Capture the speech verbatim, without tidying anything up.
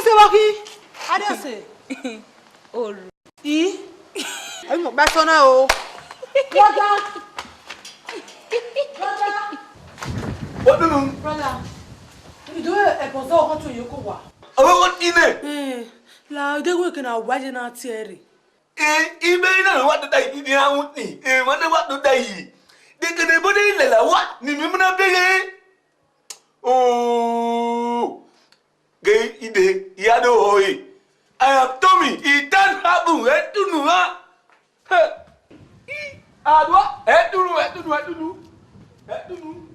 Tewaki. Adese. Olu. I. Ayi mo gba sona o. Brother. Brother. What do you? Brother. You do a bozo hot to you kuwa. Awe what ine? Eh, la de we kana waje na tiere. Eh, ibe ina wa to dai ni awun ni. Eh, wa de wa to dai. De kana bode ile la wa ni mi muna bere. Oh. Ge ide ya do hoi. I am Tommy. Itan habu etunu ha. He. I adwa etunu etunu etunu. Etunu.